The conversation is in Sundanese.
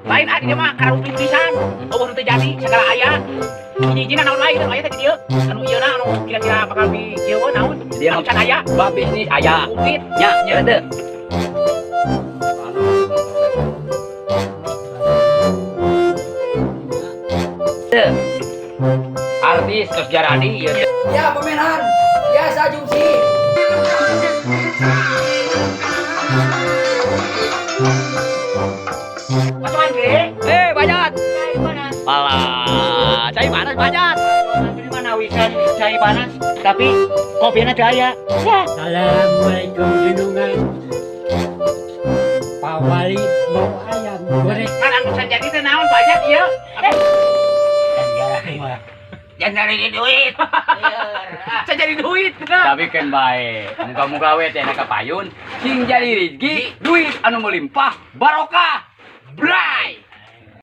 Lain ah, dia mah karupin pisan. Oh, nu teu jadi segala aya. Hiji-hijina naon wae anu aya teh di dieu. Anu ieu na anu kira-kira bakal di kieu naon? Dia Anu mah can aya. Bah bisnis aya. Ukit. Nya, nya teu. Teu. Artis terus jaradi ieu teh. Ya pemenhan, biasa jumsi. Pacuan ge. Eh, bajat. Cai panas. Alah, cai panas bajat. Ini mana wisan cai panas, tapi kopinya teu aya. Ya. Assalamualaikum jenungan. Pak Wali mau ayam goreng. Kan anu can jadi teh naon bajat ieu? Jangan jadi duit. Can jadi duit. Tapi kan bae, muga-muga we teh ka payun, sing jadi rezeki, duit anu melimpah, barokah. Bra.